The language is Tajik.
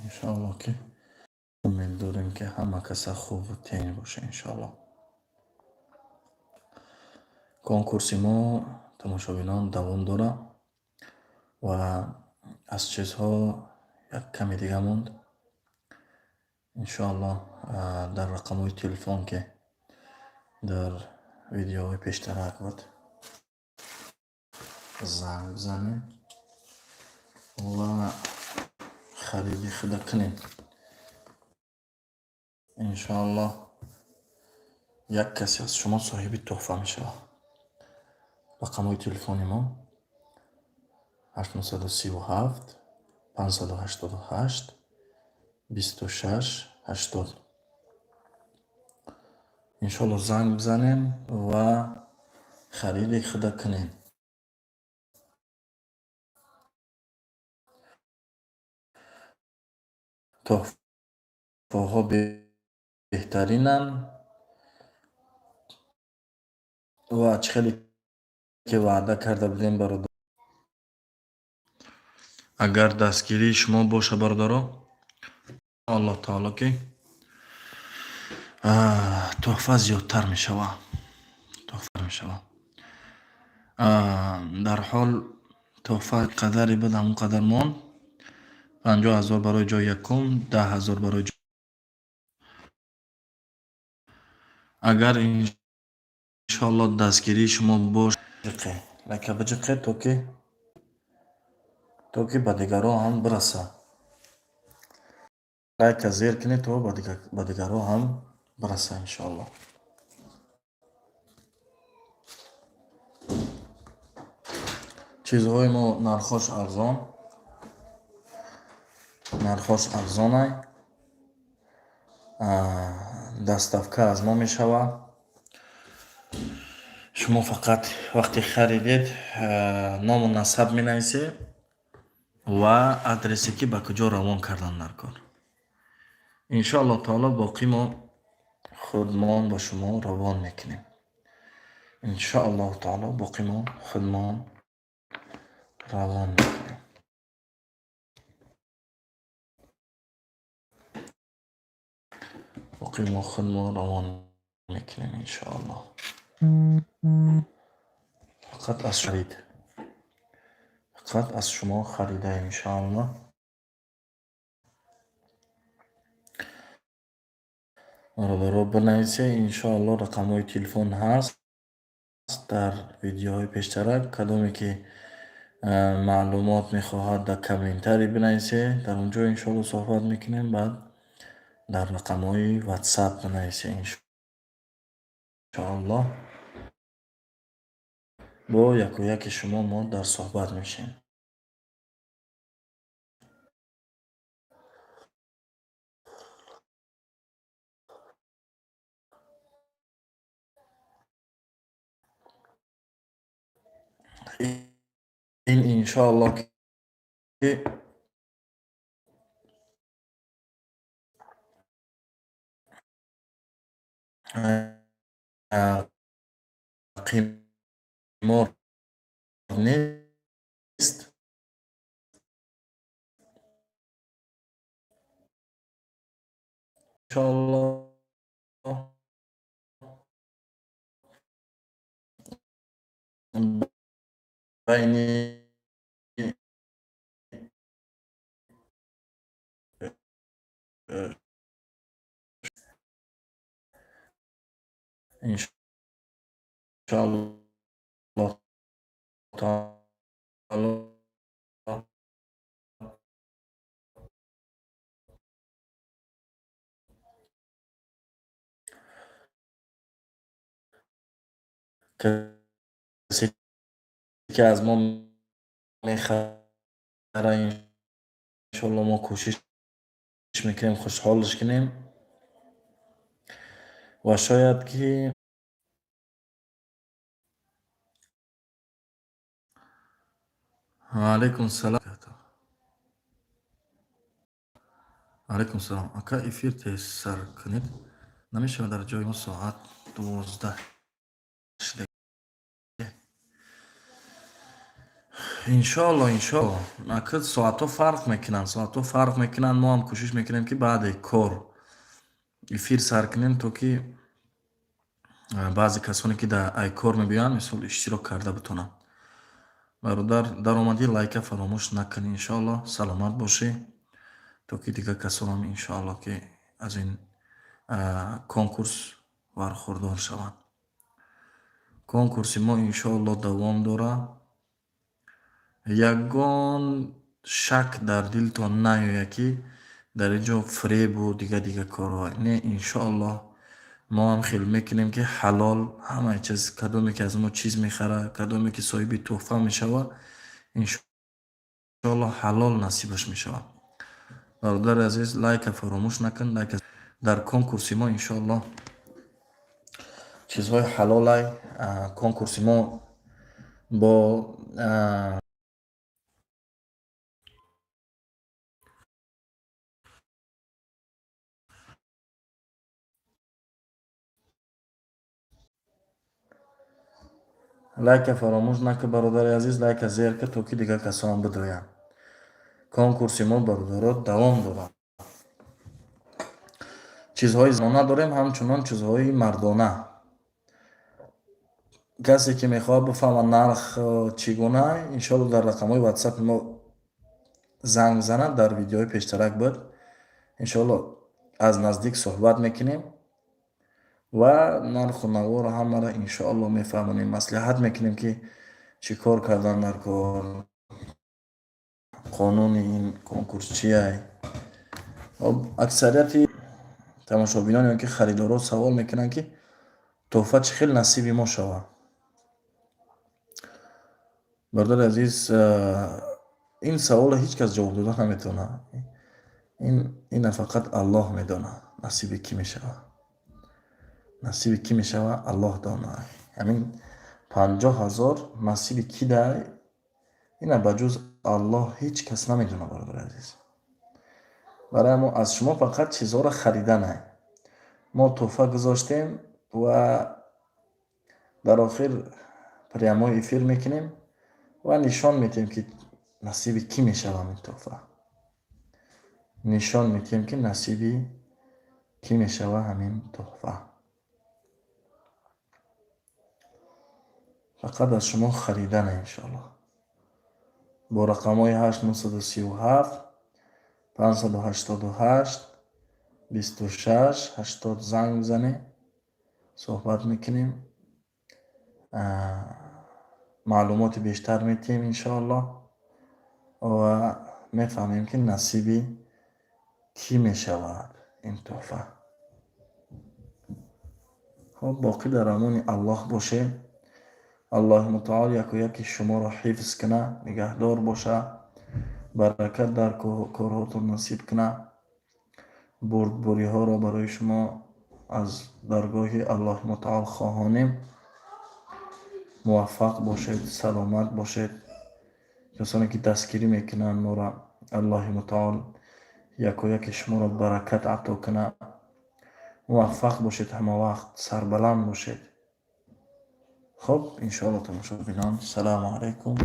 Иншоалло, ки умед дорем, ки ҳама каса хубу тинҷ боша, иншоалло. Конкурси мо, тамошобинон, давом дорад ва аз чизҳо як каме дига монд. Иншоалло, дар рақамҳои телефон, ки дар видеоҳои пештарак буд, занг бизанем ва хариди худа кунем. Иншоалло, як касе аз шумо соҳиби тӯҳфа мешавад. Рақамҳои телефони мо: 837 588 26 80. Иншоалло, занг бизанем ва хариди худа кунем. Тӯҳфаҳо беҳтаринанд ва чӣ хеле ки ваъда карда будем, бародар, агар дастгирии шумо боша, бародаро, Аллоҳ таоло, ки тӯҳфа зиёдтар мешавад, тӯҳфа мешавад. Дар ҳол тӯҳфа қадаре буд, ҳамон қадар монд: 50 000 барои ҷои якум, 10 000 барои. Агар, иншоалло, дастгирии шумо бош, лайка биҷиқе, то ки ба дигарон ҳам бирасад. Лайка зер кунед, то ба дигарон ҳам бирасад, иншоалло. Чизҳои мо нархош арзон, нархош арзонай, доставка аз мо мешавад. Шумо фақат вақте харидед, ному насаб менависед ва адресе, ки ба куҷо равон кардан дар кор. Иншоалло таоло, боқӣ мо худмон ба шумо равон мекунем. Иншоаллоҳу таоло, боқӣ мо худмон равон мекунем. Боқӣ мо худмон равон мекунем, иншоаллоҳ. Фақат аз харид, фақат аз шумо харидаем, иншоаллоҳ. Бародаро, бинависед, иншоалло, рақамҳои телефон ҳаст дар видеоҳои пештарак. Кадоме ки маълумот мехоҳад, дар комментарий бинависед, дар он ҷо, иншоалло, суҳбат мекунем. Баъд дар рақамҳои Ватсап бинависед, иншоаллоҳ, бо яку яки шумо мо дар суҳбат мешавем. Ин, иншоалло, ки қимор нест. Иншоалло, байни иншоалло таоло, касе ки аз мо мехара, иншоалло, мо кӯшиш мекунем хушҳолш кунем ва шояд ки. Алайкум салом, алайкум салом, ака. Эфир тезсар кунед, намешавад, дар ҷои мо соат 12 шуда. Иншоалло, иншоалло. Ака, соатҳо фарқ мекунанд, соатҳо фарқ мекунанд. Мо ҳам кӯшиш мекунем, ки баъде кор эфир сар кунем, то ки баъзе касоне, ки дар ай кор мебиёянд, мисол, иштирок карда битонанд. Бародар, даромадӣ, лайка фаромӯш накунӣ, иншоалло. Саломат бошӣ, то ки дигар касонам, иншоалло, ки аз ин конкурс бархурдор шаванд. Конкурси мо, иншоалло, давом дорад. Ягон шак дар дилтон наёяд, ки дар ин ҷо фиребу дига дига корҳо. Не, иншоаллоҳ, мо ҳам хел мекунем, ки ҳалол ҳамаи чиз. Кадоме ки аз мо чиз мехарад, кадоме ки соҳиби тӯҳфа мешавад, иншоаллоҳ, ҳалол насибаш мешавад. Бародари азиз, лайка фаромӯш накун, лайка. Дар конкурси мо, иншоаллоҳ, чизҳои ҳалолай. Конкурси мо бо лайка фаромӯш накун, бародари азиз, лайка зер кар, то ки дигар касонам бидоянд. Конкурси мо, бародаро, давом дорад. Чизҳои занона дорем, ҳамчунон чизҳои мардона. Касе ки мехоҳад бифаҳмад нарх чӣ гуна, иншоалло, дар рақамҳои ватсапи мо занг занад, дар видеои пештарак буд. Иншоалло, аз наздик суҳбат мекунем ва нарху наворо ҳамаро, иншоалло, мефаҳмонем, маслиҳат мекунем, ки чӣ кор кардан дар кор, қонуни ин конкурс чиай. Аксарияти тамошобинон ё ки харидорҳо савол мекунанд, ки тӯҳфа чӣ хел насиби мо шавад. Бародари азиз, ин саволро ҳеҷ кас ҷавоб дода наметавонад. Ина фақат Аллоҳ медонад, насиби кӣ мешавад. Насиби кӣ мешавад, Аллоҳ донад. Ҳамин 50 000 насиби кӣ дай, ина ба ҷуз Аллоҳ ҳеҷ кас намедонад, бародари азиз. Барои мо аз шумо фақат чизҳоро хариданай. Мо тӯҳфа гузоштем ва дар охир прямой эфир мекунем ва нишон медиҳем, ки насиби кӣ мешавад ин тӯҳфа. Нишон медиҳем, ки насиби кӣ мешавад ҳамин тӯҳфа. Фақат аз шумо харидана, иншоаллоҳ. Бо рақамҳои 8 937 588 26 80 занг бизанед, суҳбат мекунем, маълумоти бештар медиҳем, иншоаллоҳ, ва мефаҳмем, ки насиби кӣ мешавад ин тӯҳфа. Хуб, боқӣ дар амони Аллоҳ бошед. Аллоҳи мутаол яку яки шуморо ҳифз кунад, нигаҳдор бошад, баракат дар корҳотон насиб кунад. Бурдбориҳоро барои шумо аз даргоҳи Аллоҳи мутаол хоҳонем. Муваффақ бошед, саломат бошед. Касоне ки дастгирӣ мекунанд моро, Аллоҳи мутаол якояки шуморо баракат ато кунад. Муваффақ бошед, ҳамавақт сарбаланд бошед. Хуб, иншоалло, тамошобинон, салому алайкум.